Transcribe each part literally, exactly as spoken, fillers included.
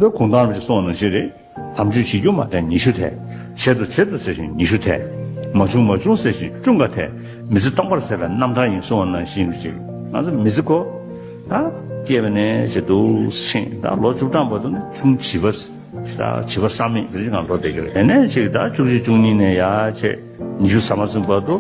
འདི་གུང་ཐང་རིན་པོ་ཆེས་གསུངས་པ་ནང་བཞིན་རེད། དམ་ཆོས་བྱེད་རྒྱུ་མ་དྲན་ཉི་ཤུ་ཐལ། བྱེད་དོ་བྱེད་དོ་ཟེར་བཞིན་ཉི་ཤུ་ཐལ། མ་བྱུང་མ་བྱུང་ཟེར་བཞིན་ཅུང་འགའ་ཐལ། མི་ཚེ་སྟོང་པར་ཟད་པའི་རྣམ་ཐར་ཡིན་གསུངས་པ་ནང་བཞིན་རེད་ཅིག་ང་ཚོ་མི་ཚེ་ཁོ། ད་སྐྱེས་པ་ནས་བྱེད་དུ་ཕྱིན་ད་ལོ་བཅུ་གྲངས་བར་དུ་ནི་ཆུང་བྱིས་པ། ད་བྱིས་པ་བསམ་མེད་རེ་ཅིག་ང་ལོ་བསྡད་ཀྱི་རེད། དེ་ནས་ཅིག་ད་བཅུ་གཅིག་བཅུ་གཉིས་ནས་ཡར་བྱས་ཉི་ཤུ་ཟ་མ་ཟིན་བར་དུ་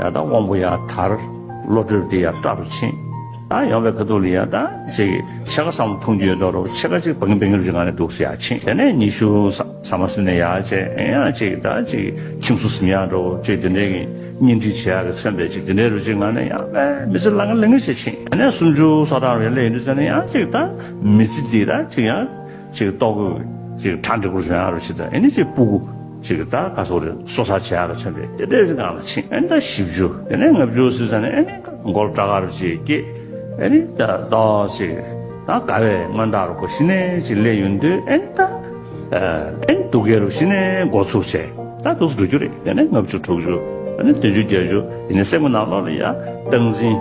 ཡར་ད་དབང་པོ་ཡར་དར། བློ་གྲོས་དེ་ཡར་དྲག་ཏུ་ཕྱིན། ད་ཡོང་བའི་ཁ་ཐུག་ལ་ཡར་ད་ཅིག་ཕྱེད་ཀ་བསམ་བློ་ཐོངས་རྒྱུ་ཡོད་མདོག་རོ་ཕྱེད་ཀ་ཅིག་བང་གི་བང་གི་རུ་ཅིག་ང་ནས་འདུག་སེ་ཡར་ཕྱིན། དེ་ནས་ཉི་ཤུ་ཟ་མ་ཟིན་ནས་ཡར་བྱས་ཡང་ཅིག་ད་ཅིག་ཁྱིམ་སོ་ཟིན་ཡག་འགྲོ་ཅིག་དེ་འདྲའི་གི་གཉེན་སྒྲིག་བྱེད་ཡག་གི་མཚོན་པའི་ཅིག་དེ་འདྲའི་རུ་ཅིག་ང་ནས་ཡང་དཔེ་མི་ཚེ་ལ་ང་ལ་ངེས་བྱས་ཕྱིན། དེ་ནས་སུམ་ཅུ་སོ་ཐར་བའི་སླེབས་ཡོང་དུས་ཙམ་ནས་ཡང་ཅིག་ད་མི་ཚེ་འདི་ད་ཅིག་ཡང་། ཅིག་ལྟོ་གོས་ཅིག་གྲ་འགྲིག་པོ་བྱུང་ཡག་རུ་ཞིག་དང་ཨེ་ནི་ཅིག་སྤུ་གུ་ཅིག་ད་ག་སོག་རེད་གསོ་ཚགས་བྱེད་ཡག་རུ་ཕྱིན་པས་དེ་འདྲའི་ཅིག་ནང་ལ་ཕྱིན། ཨེ་ནི་ད་བཞི་བཅུ་དེ་ནས་ལྔ་བཅུ་ཟེར་ཙང་ནས་ཨེ་ནི་མགོ་ལ་སྐྲ་དཀར་རུ་ཅིག་སྐྱེས། ཨེ་ནི་ད་ཏོག་ཅིག་ད་དགའ་བའི་མངོན་རྟགས་རུ་གོ་གཞི་ནས་ཅིག་སླེབས་ཡོང་དུས་ཨེ་ནི་ད་ཨེ་ནི་སྡུག་སྐད་རུ་གཞི་ནས་འགོ་ཚུགས་བྱས་ད་འདུག་སེ་འགྲོ་རྒྱུ་རེད། དེ་ནས་ལྔ་བཅུ་དྲུག་ཅུ་ཨེ་ནི་བདུན་ཅུ་བརྒྱད་ཅུ་ཡིན་ནའི་སེམས་ཀྱི་ནང་ལོགས་ལ་ཡ་སྟངས་འཛིན།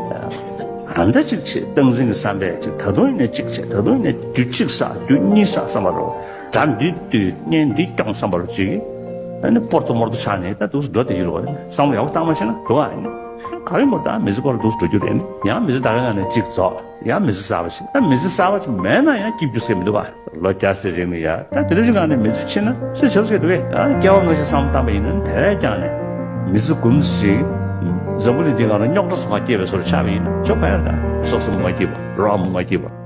ཨ་འདྲ་ཅིག་བྱེད་སྟངས་འཛིན་གྱི་བསམ་པས་ཅིག་ད་དུང་ཡིན་ན་ཅིག་བྱེད་ད་དུང་ཡིན་ན་རྒྱུ་གཅིག་བསགས་རྒྱུ་གཉིས་བསགས་བསམ་པ་རོ། དགྲ་འདི་བཏུལ་གཉེན་འདི་སྐྱོང་བསམ་པ་རོ་ཅིག་ཨ་ནི་སྤོར་ཏོ་མོར་ཏོ་ཆགས་ནས་ད་འདུག་སེ་འགྲོ་བསྡད་ཡོད་རེད་བ། བསམ་བློ་ཡག་པོ་བཏང་མ་ཤེས་ན་འགྲོ་བ་ཡིན། ག་རེ་མོ་ད་མི་ཚེ་སྐོར་ལ་འདུག་སེ་འགྲོ་རྒྱུ་རེད། ཡང་མི་ཚེ་ད་ག་ང་ནས་ཅིག་རྫོགས་ཡང་མི་ཚེ་གསར་པ་ཞིག་ད་མི་ཚེ་གསར་པ་ཞིག་མེད་ན་ཡང་སྐྱིད་རྒྱུ་ཟེར་མི་འདུག་བ། ལོ་བརྒྱ་ཙམ་རིང་ལ་ཡ་ད་དེ་འདྲ་ཞིག་སྒང་ནས་མི་ཚེ་ཕྱིན་ན་སུས་བྱེད་སྲིད་འདུག་གས། ཨ་སྐྱེ་བ་སྔ་ཕྱི་བསམ་བློ་བཏང་པ་ཡིན་ན་དེ་བས་ཀྱང་ནས་མི་ཚེ་དགུ་ཞིག་འཛམ་བུ་གླིང་འདི་སྒང་ལ་རྙོག་དྲ་སོགས་སྐྱེས་པའི་བཟོ་འདྲ་ཆགས་པ་ཡིན་ན་ཅོག་པ་ཡ་ད་སོ་སོ་མ་སྐྱིད་པ་རོགས་མ་སྐྱིད་པ།